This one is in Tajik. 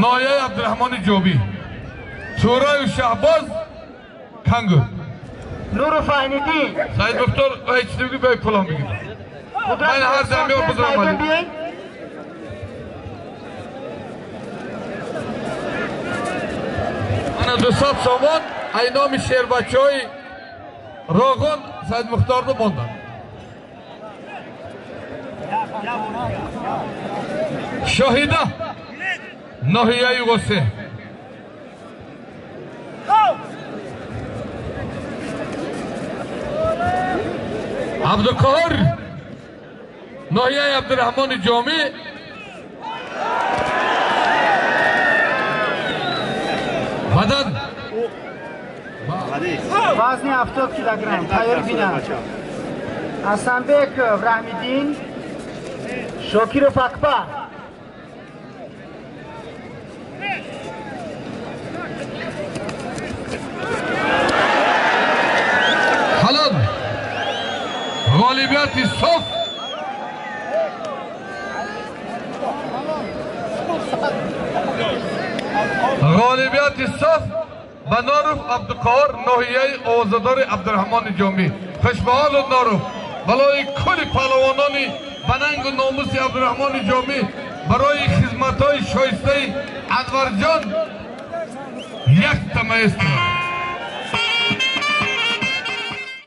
ноҳияи Абдураҳмони Ҷобӣ. Шӯрою Шаҳбоз Кангур. Нуров Айниддин. Саид Мухтор ҳеҷ чиз бигӯ, баъд пулам бигир. Ман ҳар замёр бузург омадем. Ана 200 сомон ай номи шербачаҳои Роғун Саид Мухторро монданд. Шоҳида ноҳияи Ғосе. Абдуқоҳир ноҳияи Абдураҳмони Ҷомӣ. Бадан вазни 70 килограмм тайёр бинам. Ҳасанбеков Раҳмиддин, Шокиров Акбар. Ҳалол ғолибияти соф ғолибияти соф ба Норов Абдуқоҳир ноҳияи овозадори Абдураҳмони Ҷомӣ. Хушбаҳолу Норов балои кулли паҳлавонони ба нангу номуси Абдураҳмони Ҷомӣ барои хизматҳои шоистаи Анварҷон якта маэстро.